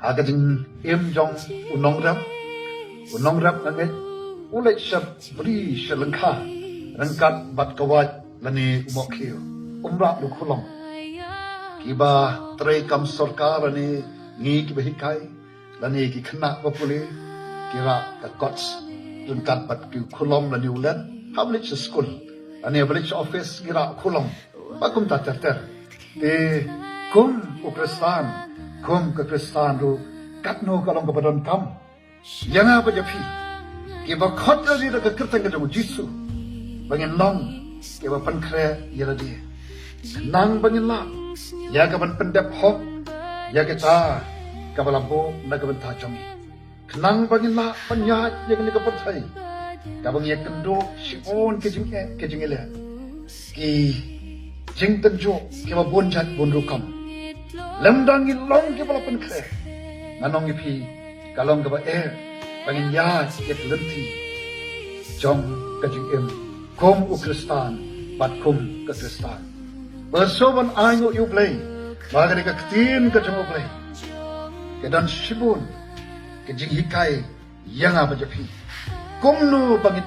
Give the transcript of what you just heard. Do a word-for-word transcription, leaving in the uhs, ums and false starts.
Ha ka jingim jong u nongrep, u nongrep nga ngeit u leit sha bri sha lyngkha ryngkat bad ka wait lane u mohkhiew, um rah da u khulom. Kiba trei kam sorkar lane ngi kiba hikai lane ki khynnah ba pule ki rah ka coach ryngkat bad ki khulom lane u leit, haba leit sha skul lane ba leit sha office ki rah khulom. Ba kumta ter ter. Te kum u Khristan, kum ka Khristan ruh, katno ka long kaba donkam ïa nga bad ïa phi kiba khot ïa lade da ka kyrteng ka jong u Jisu, ba ngin long kiba pynkhreh ïa lade. Khnang ba ngin lah ïa ka ban pyndep hok ïa kata kaba la buh na ka bynta jong ngi. Khnang ba ngin lah ban ïaid ïa kane ka pyrthei kaba ngi ïakynduh shibun ki jingeh ki jingeh, ki jingtynjuh kiba bun jait bun rukom. Lymda ngi long kiba la pynkhreh, nga ong ïa phi, ka long kaba eh ba ngin ïaid ïa ka lynti jong ka jingim kum u Khristan bad kum ka Khristan. Ba shu ban ainguh ïa u Blei ba kane ka ktien ka jong u Blei ka don shibun ka jinghikai ïa nga bad ïa phi. Kumno ba ngin